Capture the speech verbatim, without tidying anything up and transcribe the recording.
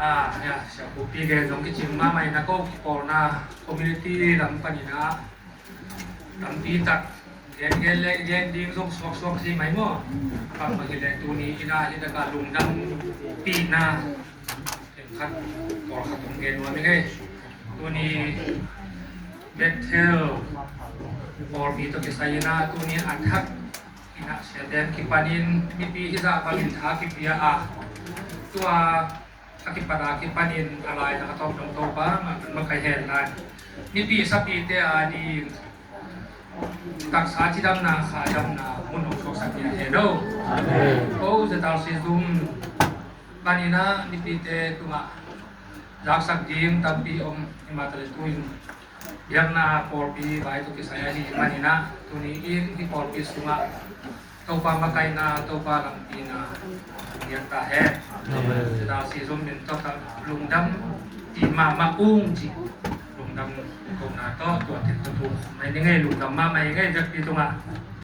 Ah, ya, siapupi gen zong kicing mahmah in a ko kipawlna community lam panin ah tampi tak gen gen le gen ding zong suaksuak si mai maw. Bangmah hileh tuni in ah hih tak ah lungdampihna khat pawlkhat hong gen nuam ing ei. Tuni Bethel pawlpi tawh kisai in ah tuni a thak in ah siate kipanin mipi hizah bangin tha kipia a, tua a kipat a kipanin a lai a tawp dong Topa mah kan makaih hen lai. Mipi sapite a ding taksa cidamna, kha damna mun hong suaksak ni a hen o. Amen. Ko ZRC Zoom panin ah mipite tungah zaksak ding tampi om hi mah ta leh tu-in biakna pawlpi vai tawh kisai ahi manin ah tuni in hih pawlpi sungah Topa makaihna, Topa lampina biak ta hen. Amen. ZRC Zoom min tawh ka lungdam ti mahmah ung ci. Lungdam kohna tawh tua thil tawh thu mai ni ngei, lungdam mahmah ing ei biakpi tungah.